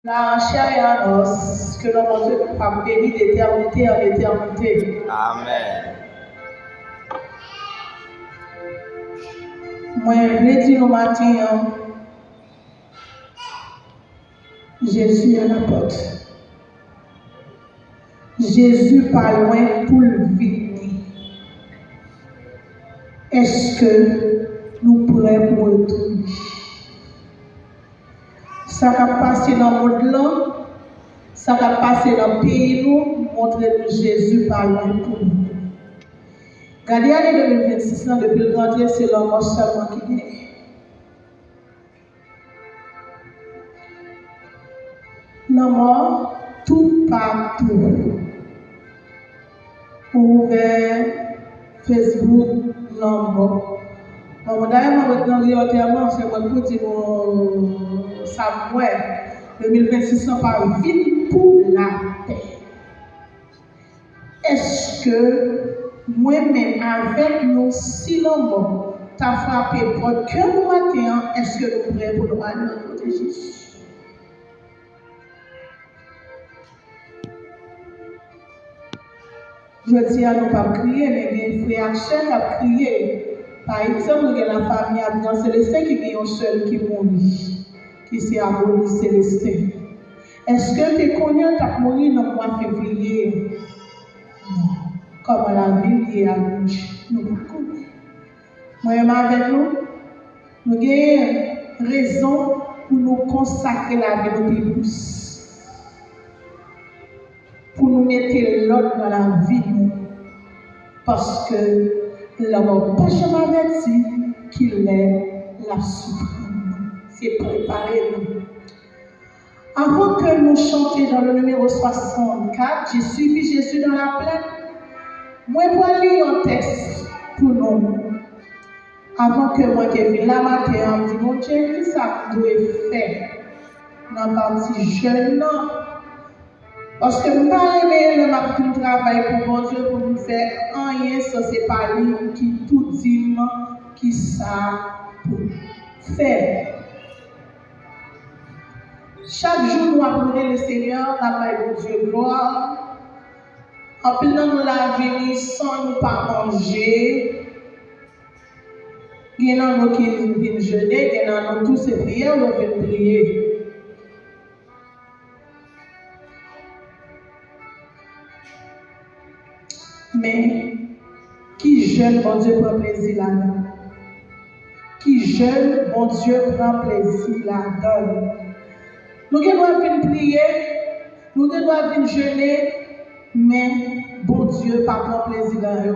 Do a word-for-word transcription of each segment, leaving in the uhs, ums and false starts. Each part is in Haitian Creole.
La chair et en os, que nos Dieu va bénir d'éternité en éternité. Amen. Mwen vle di nou maten an, Jezi a la pòt. Jezi pa lwen pou l vini. Èske nou prè pou retoun li? Sa k ap pase nan mond lan, sa k ap pase nan peyi nou, montre nou Jezi pa lwen pou nou. Gade ane de mil vennsis lan, depi l rantre, se lanmò sèlman ki genyen. Lanmò toupatou. Ou ouvè Facebook, lanmò. Bon, dayè, mwen ret nan ri antèman, se mwen k pou di nou sa m wè. De mil vennsis lan pa vin pou lapè. Èske mwen menm avèk nou, si lanmò ta frape pòt kè nou maten an, èske nou prè pou nou ale rankontre Jezi? Jodi a, nou p ap kriye, men gen frè ak sè k ap kriye. Pa egzanp, nou gen lafanmi Abner Célestin ki gen yon sè l ki mouri, ki se Adonis Célestin. Èske l te konnen l t ap mouri nan mwa fevriye? Non. Kòman lavi l ye a nou, nou pa konnen. Mwen menm avèk nou, nou gen rezon pou nou konsakre lavi nou pi plis. Pou nou mete lòd nan lavi nou. Paske lanmò pa janm avèti ki lè l ap siprann nou. Se prepare nou. Avan ke nou chante dans le numéro soixante-quatre, J'ai suivi Jésus dans la plaine, mwen pral li yon tèks pou nou. Avan ke mwen te vin la maten an, m di, Bondye, kisa m dwe fè nan pati jèn nan? Paske m pa renmen lè m ap vin travay pou Bondye pou m fè anyen san se pa li ki tou di m kisa pou m fè. Chak jou nou ap louwe Lesenyè, n ap bay Bondye glwa. Anpil nan nou la vini san nou pa manje. Gen nan nou ki vin jene, gen nan nou tou se priyè yo vin priye. Men, ki jèn Bondye pran plezi ladan l? Ki jèn Bondye pran plezi ladan l? Nou gen dwa vin priye, nou gen dwa vin jene, men Bondye pa pran plezi nan yo.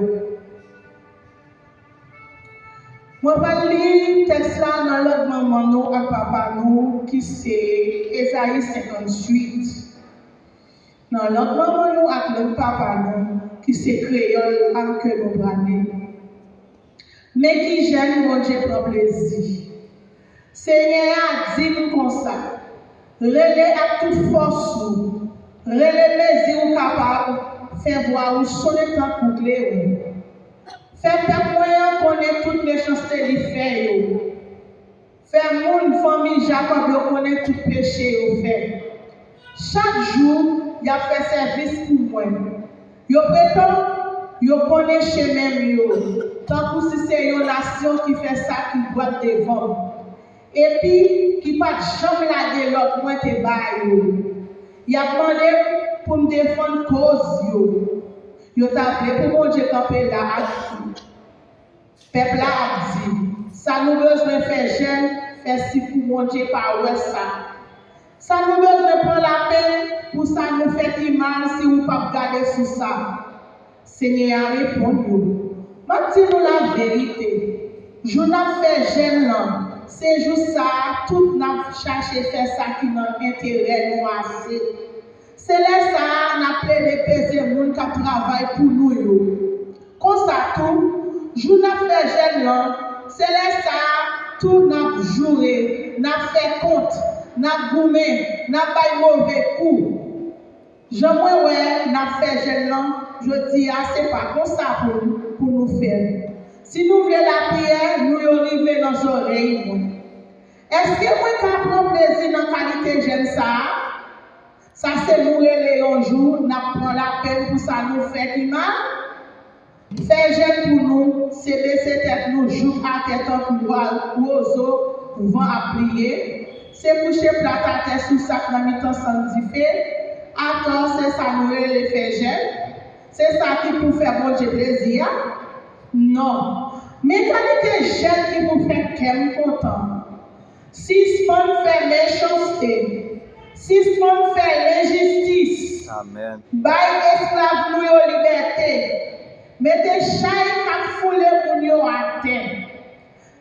Mwen pral li tèks la nan lang manman nou ak papa nou, ki se Ezayi senkantuit. Nan lang manman nou ak lang papa nou, ki se kreyòl la ke nou pral li. Men ki jèn Bondye pran plezi. Senyè a di m konsa, rele ak tout fòs ou, rele mezi ou kapab, fè vwa ou sonnen tankou klewon. Fè pèp mwen an konnen tout mechanste li fè yo. Fè moun fanmi Jakòb yo konnen tout peche yo fè. Chak jou, y ap fè sèvis pou mwen. Yo pretann yo konnen chemen m yo, tankou si se yon nasyon ki fè sa ki dwat devan m, epi ki pa t janm lage lòd mwen te ba yo. Y ap mande m pou m defann koz yo. Yo ta vle pou Bondye kanpe la ak yo. Pèp la ap di, sa nou bezwen fè jèn, fè si pou Bondye pa wè sa. Sa nou bezwen pran lapenn pou sa nou fè ki mal si ou p ap gade sou sa. Senyè a reponn yo, m ap di nou laverite, jou n ap fè jèn lan, se jou sa a tout n ap chache fè sa ki nan enterè nou ase. Se lè sa a n ap plede peze moun k ap travay pou nou yo. Konsa tou, jou n ap fè jèn lan, se lè sa a tou n ap joure, n ap fè kont, n ap goumen, n ap bay move kou. Jan mwen wè n ap fè jèn lan jodi a, se pa konsa pou, pou nou fè l. Si nou vle lapriyè nou yo rive nan zòrèy mwen. Èske mwen ka pran plezi nan kalite jèn sa a? Sa se nou rele yon jou n ap pran lapenn pou sa nou fè ki mal? Fè jèn pou nou, se bese tèt nou jouk atè tankou wa-, wozo van ap pliye, se kouche plat atè sou sak nan mitan sann dife, atò se sa nou rele fè jèn? Se sa ki pou fè Bondye plezi a? Non. Men kalite jèn ki pou fè kè m kontan. Sispann fè mechanste. Sispann fè lenjistis. Amèn. Bay esklav nou yo libète. Mete chay k ap foule moun yo atè.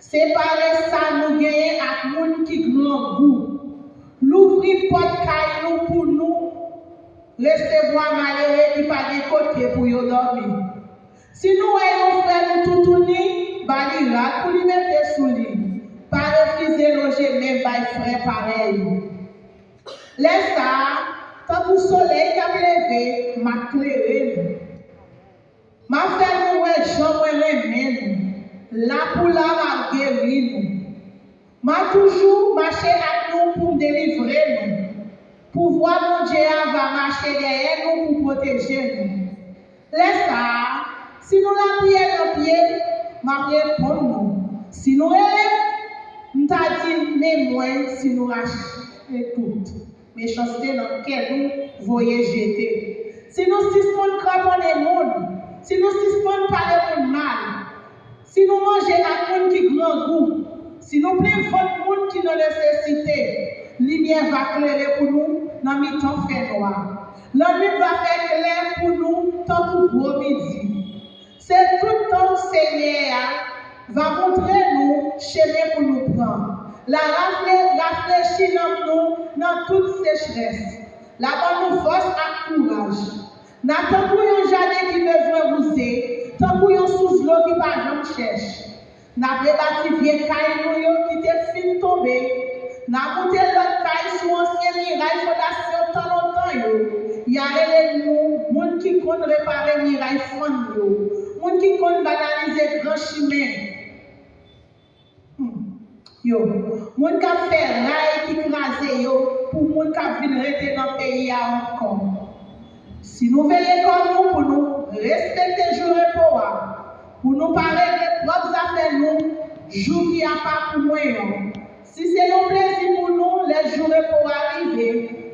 Separe sa nou genyen ak moun ki grangou. Louvri pòt kay nou pou nou resevwa malere ki pa gen kote pou yo dòmi. Si nou wè yon frè nou toutouni, ba li rad pou li mete sou li. Pa refize loje men bay frè parèy ou. Lè sa a, tankou solèy k ap leve, m a klere nou. M a fè nou wè jan mwen renmen nou. La pou la, m a geri nou. M a toujou mache ak nou pou m delivre nou. Pouvwa Bondye a va mache dèyè nou pou pwoteje nou. Lè sa a, si nou lapriyè nan pye m, m ap reponn nou. Si nou rele m, m ta di men mwen si nou rache tout mechanste nan kè nou voye jete. Si nou sispann kraponnen moun, si nou sispann pale moun mal, si nou manje ak moun ki grangou, si nou plen vant moun ki nan nesesite, limyè va klere pou nou nan mitan fènwa. Lannwit va fè klè pou nou tankou gwo midi. Se tout tan Senyè a va montre nou chemen pou nou pran. L a rafle-, rafrechi nanm nou nan tout sechrès. L a ban nou fòs ak kouraj. N a tankou yon jaden ki bezwen wouze, tankou yon sous dlo ki pa janm chèch. N ap rebati vye kay nou yo ki te fin tonbe. N a moute lòt kay sou ansyen miray fondasyon tan lontan yo. Y a rele nou moun ki konn repare miray fann yo, moun ki konn banalize gran chimen. Hmm. Yo, moun k ap fè ray ki kraze yo pou moun k ap vin rete nan peyi a ankò. Si nou veye kò nou pou nou respekte jou repo a, pou nou pa regle pwòp zafè nou jou ki apa pou mwen an, si se yon plezi pou nou lè jou repo a rive,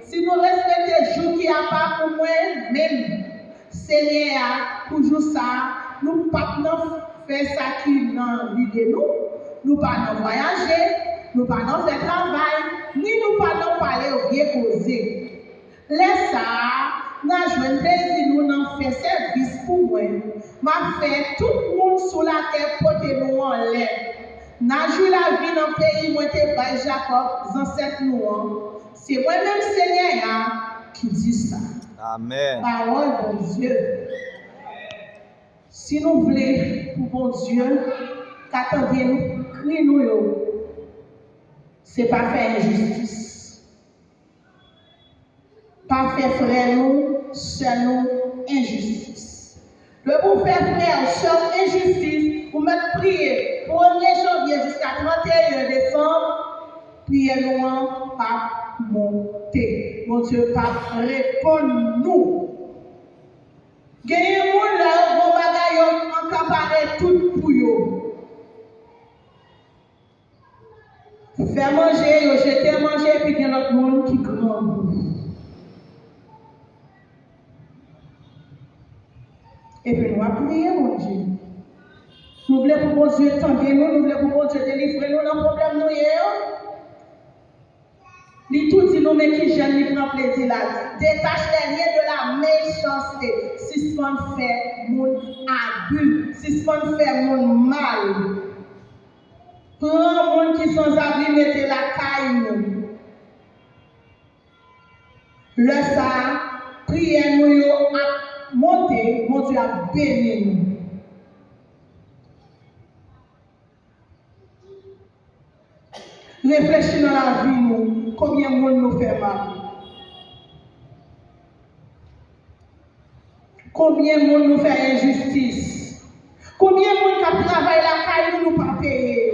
si nou respekte jou ki apa pou mwen menm, Senyè a, pou jou sa a, nou p ap nan fè sa ki nan lide nou, nou pa nan vwayaje, nou pa nan fè travay, ni nou pa nan pale vye koze. Lè sa a, n a jwenn plezi nou nan fè sèvis pou mwen. M ap fè tout moun sou latè pote nou anlè. N a jwi lavi nan peyi mwen te bay Jakòb, zansèt nou an. Se mwen menm Senyè a ki di sa. Amèn. Pawòl Bondye. Si nou vle pou Bondye ka tande nou, kri nou yo, se pa fè enjistis. Pa fè frè nou, sè nou enjistis. Depi w fè frè w, sè w enjistis, ou mèt priye premye janvye jiska tranteyen desanm, priyè nou an p ap monte. Bondye p ap reponn nou. Genyen moun lè yo gen yon bagay yo akapare tout pou yo. Fè manje, yo jete manje, epi gen lòt moun ki grangou. Epi nou ap priye Bondye. Nou vle pou Bondye tande nou, nou vle pou Bondye delivre nou nan pwoblèm nou ye yo. Li tou di nou men ki jèn li pran plezi la. Détache les liens de la méchanceté. Sispann fè moun abi. Sispann fè moun mal. Pran moun ki sanzabri mete lakay nou. Lè sa a, priyè nou yo ap monte, Bondye ap beni nou. Reflechi nan lavi nou, konbyen moun nou fè mal? Konbyen moun nou fè enjistis? Konbyen moun k ap travay lakay nou, nou pa peye?